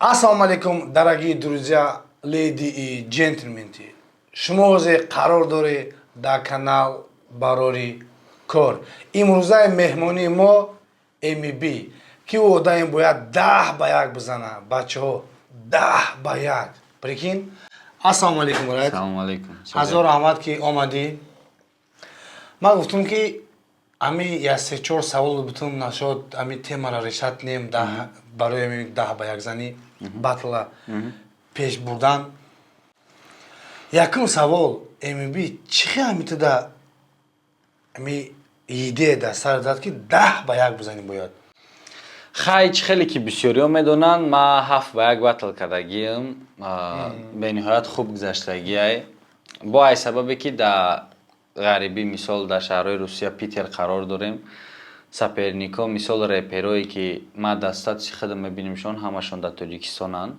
Ассалому алейкум, дорогие друзья, леди и джентльмены. Шумо ҳозир қарор доред дар канал «Барори кор». Имрӯзаи меҳмонии мо МБ, ки ӯ одаме бояд 10 ба 1 бизана. Бачаҳо, 10 ба 1. Прикинь? Ассалому алейкум, брат. Салому алейкум. Ҳазор раҳмат, ки омадӣ. Ман гуфтум, ки ами як се чор савол бутун нашод, ами темара решать кунем барои ами 10 ба 1 занӣ, батла пеш бурдан. Якум савол: МБ, чӣ хел ами туда ами идея дар сар дад, ки 10 ба 1 бизанӣ бояд? Хай, чӣ хеле ки бисёриҳо медонанд, ман 7 ба 1 батл кардагиам, бениҳоят хуб гузаштагиай. Бо ай сабабе ки дар ғарибӣ, мисол, дар шаҳрҳои Русия, Питер қарор дорем, соперникҳо, мисол, реперое ки ман дар статуси худам мебинимшон, ҳамашон дар Тоҷикистонанд.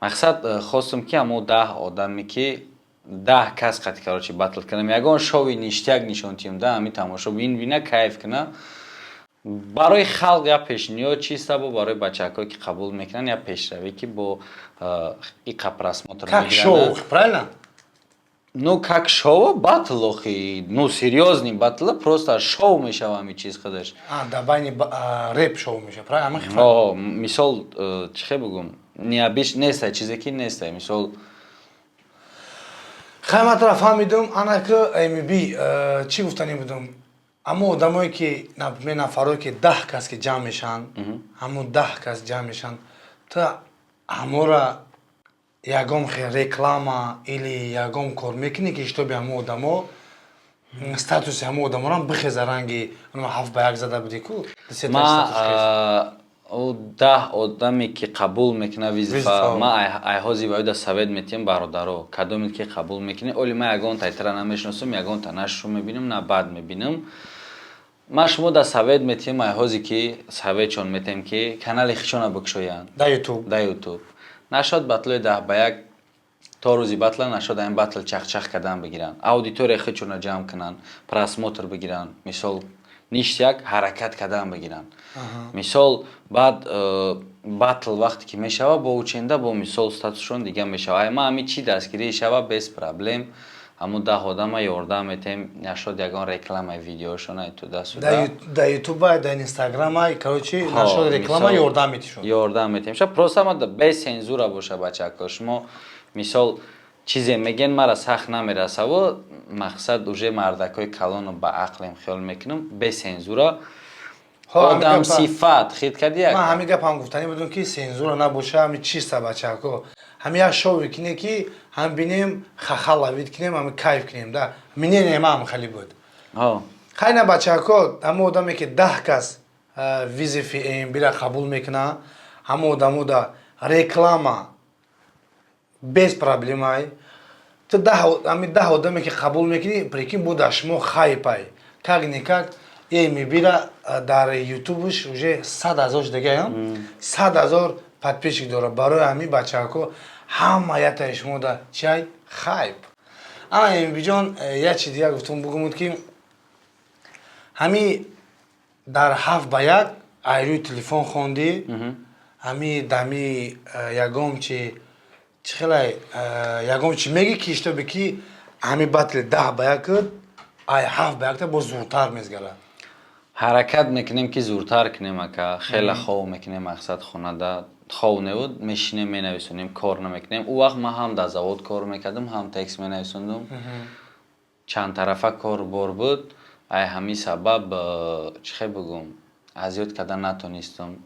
Мақсад, хостум, ки ҳамо 10 одаме, ки 10 кас қати, короче, батл кунам, ягон шоуи ништяк нишон тиҳам да ҳами тамошобин бина, кайф куна. Барои халқ як пешниҳод чиста, бо барои бачакҳое ки қабул мекунанд, як пешравӣ, ки бо иқа просмотр. Как шоу, правильно? Ну, как шоу, батл охи, ну, серьёзный батл, просто шоу мешава ҳами чиз худаш. Дар байни реп шоу мешава, правильно? О, мисол, чӣ хел бугум, необычный нестай, чизе ки нестай, мисол. Хай, ман тура фаҳмидум. Анаки МБ, чӣ гуфтанӣ будум: аммо одамое ки, например, нафарое ки 10 кас ки ҷамъ мешаванд, ҳамун 10 кас ҷамъ мешаванд, ту ҳамора ягон хел реклама или ягон кор мекунӣ, ки чтобы ҳамун одамо, статуси ҳамун одаморам бихеза, ранги 7 ба 1 зада будӣ ку? Ма ӯ 10 одаме ки қабул мекуна вызова, ма айҳози ваёда совет метиҳам: бародаро, кадоме ки қабул мекунӣ, оли ман ягон тайтара намешиносам, ягонта на шу мебинам, на бад мебинам. Ман шумо да совет метиҳам, айҳозе ки советшон метиҳем, ки канали хишона бикушоянд. Да Ютуб. Да Ютуб. Нашод батлои 10 ба 1, то рӯзи батла нашод ин батл чахчах кардан бигиранд, аудитория худшона ҷамъ кунанд, просмотр бигиранд, мисол, ништяк ҳаракат кардан бигиранд. Мисол, баъд батл вақте ки мешава, бо ученда, бо мисол, статусшон дига мешава. Ай ма ҳами чӣ дастгирӣ шава, без проблем, ҳамун 10 одама ёрдам метем, нашод ягон рекламаи видеошона туда-сюда. Да Ютуба, да Инстаграма, короче, нашод реклама ёрдам метишон. Ёрдам метем ша, просто ама без цензура боша. Бачако, шумо, мисол, чизе мегӯен, мара сахт намерасаву мақсад, уже мардакҳои калону ба ақлем, хиёл мекунам, без цензура, одамсифат хит кардӣ. Ман ҳамин гапам гуфтанӣ будам, ки цензура набоша, ҳами чиста. Бачако, ҳами як шоуе кине, ки ҳам бинем, хаха ловить кунем, ҳами кайф кунем да. Мнение ман ҳам хеле буд. Хайна, бачако, ҳамон одаме ки 10 кас вызови МБра қабул мекуна, ҳамон одамо да реклама без проблемай. Ту ҳами 10 одаме ки қабул мекунӣ, прикинь, бу дар шумо хайпай, как никак МБра дар Ютубш уже 100 000 шудагаям, 100 000 подписчик дорад. Барои ҳамин, бачаҳако, ҳама ятаи шумо да чай хайп. Ана, МБҷон, як чи дигар гуфтум бугумуд, ки ҳами дар 7 ба 1 айрӯи телефон хондӣ, ҳами дами ягон чи, чӣ хелай, ягон чи меги, ки чтобы ки ҳами батли 10 ба 1 ай 7 ба 1та боз зудтар мезгарад? Ҳаракат мекунем, ки зудтар кунем, ака. Хеле хов мекунем, мақсад, хонада хов небуд, мешинем, менависонем, кор намекунем. Ӯ вақт ман ҳам дар завод кор мекардам, ҳам текст менависондум, чандтарафа кор бор буд. Ай ҳамин сабаб, чӣ хел бигӯм, азёд кардан натонистам.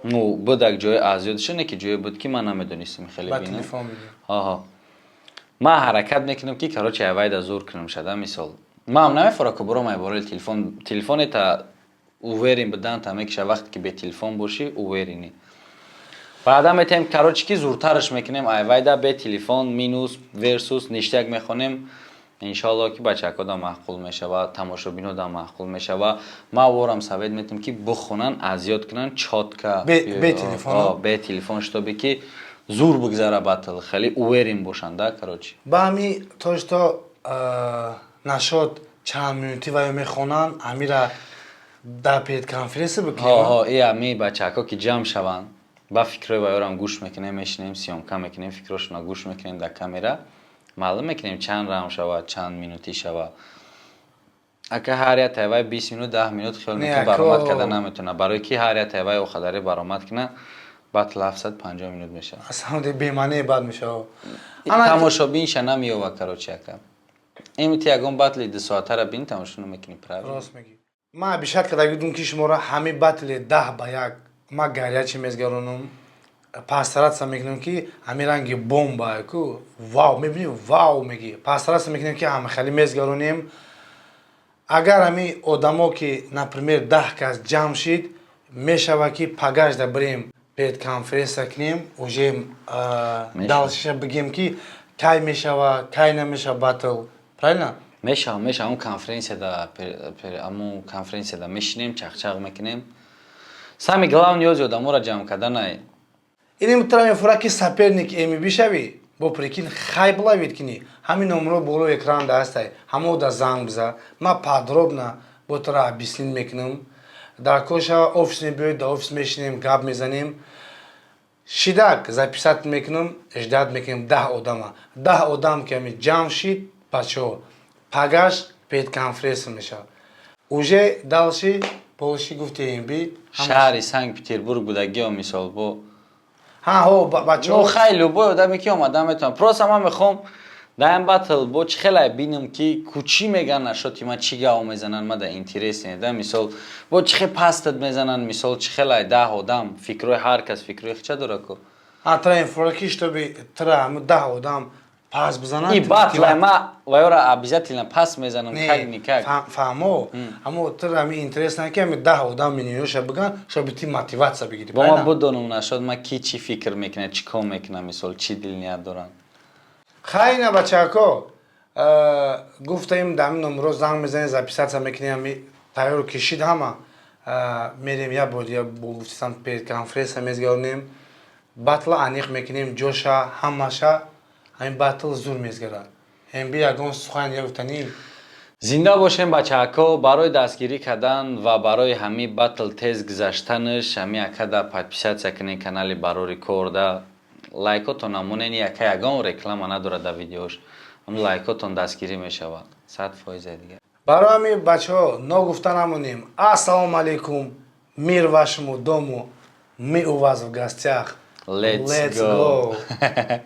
Ну, буд як ҷои азёдша, не ки ҷое буд, ки ман намедонистам хеле. Ман ҳаракат мекунам, ки, короче, айвайда зур кунам шада. Мисол, ман намефора, ки буром ай бораи телефон, телефонета уверен будан та мекиша. Вақте ки бе телефон бошӣ, уверенӣ. Баъдан метаем, короче, ки зуртараш мекунем, айвайда бе телефон минус версус ништяк мехонем. Иншоалло, ки бачакҳо маъқул мешава, тамошобино да маъқул мешава. Ман ворам совет метам, ки бихонанд, азёд кунанд чётко. Бе телефон, чтобы ки зур бигзара батл, хеле уверен бошанд да, короче. Ба ҳами то что нашод чанд минути ваё мехонанд, ҳамира дар пресс-конференсия бикунем. И ҳами бачакҳо ки ҷамъ шаванд. Ба фикрҳои вайорам гӯш мекунем, мешинем, съёмка мекунем, фикрҳошонро гӯш мекунем, дар камера маълум мекунем, чанд раунд шавад, чанд минутӣ шавад. Ака, ҳар як тавай 20 минут, 10 минут хиёл Не, мекунӣ баромад ако- карда наметавона, барои ки ҳар як тавай охадаре баромад куна, батл 750 минут мешавад. Аслан бемаъние бад мешавад. Тамошобинша намеёва. Короче, ака, имти ягон батли 2 соатара бин, тамошо намекунӣ, правильно? Рост мегӣ. Ман обещать карда будум, ки шуморо ҳамин батли 10 ба 1 ма горячий мезгаронам, постараться мекунем, ки ҳамин ранги бомба ку, вау мебинӣ, вау мегӣ. Постараться мекунем, ки ҳама хеле мезгаронем. Агар ҳамин одамо ки, например, 10 кас ҷамъ шид, мешава ки пагашда бирем, пресс-конференсия кунем, уже Мешава. Дальше бигем, ки кай мешава, кай намешава батл, правильно? Мешава, мешава. Ҳамун конференсияда ҳамун конференсияда мешинем, чақчақ мекунем. Самый главный ёзи одаморо ҷамъ карданай. Инем тра мефура, ки соперник эми бишавӣ, бо прикинь, хайп ловить кунӣ. Ҳамин номро болои экран да ҳастай, ҳамо да занг биза, ма подробно бо тра объяснить мекунам. Дар коша офис мебиёед, дар офис мешинем, гап мезанем. Шидак записать мекунам, ждать мекунем 10 одама. 10 одам ки ҳами ҷамъ шид, бачаҳо, пагаш пресс-конференсия мешавад. Уже дальше полши гуфтем би. Шаҳри Санкт Петербург будагиё, мисол, бо Ҳа, ҳо, бачаҳо. Ну хай, любой одаме ки омада метавонад. Просто ман мехоҳам дар ин батл бо чӣ хеле бинам, ки кучӣ меган нашоти ман, чӣ гав мезананд, мада интересне да. Мисол, бо чӣ хе пастат мезананд, мисол, чӣ хеле 10 одам фикрҳои ҳар кас фикрҳои хича дора ку. А тра инфора ки, чтобы тра ҳамун 10 одам пас бизананд. И батла ма вайора обязательно пас мезанам, как никак. Фаҳмо, аммо тра ҳами интересно, ки ҳами 10 одам миниёша биган, чтобы ти мотивация бигирӣ. Бо ман будонам нашод ма, ки чӣ фикр мекунад, чӣ кор мекунад, мисол, чӣ дилният доранд. Хайна, бачако, гуфтаем, дар ҳамин номро занг мезанем, записаться мекунем. Ҳами тайёр кишид ҳама, мерем, як бор дигар бо гуфтисам пресс-конференсия мезгаронем, батла аниқ мекунем, ҷоша, ҳамаша. Ҳамин батл зур мезгарад. Ҳемби ягон сухан я гуфтанӣ? Зинда бошем, бачаҳако. Барои дастгирӣ кардан ва барои ҳамин батл тез гузаштанаш, ҳамин акада подписаться кунед, канали Барори Корда лайкотон намонен. Яка ягон реклама надорад дар видеош, ҳам лайкотон дастгирӣ мешавад 100% дигар. Барои ҳамин, бачаҳо, ногуфта намонем: ассалому алайкум, мир вашему дому, мы у вас в гостях. Let's Let's go. Go.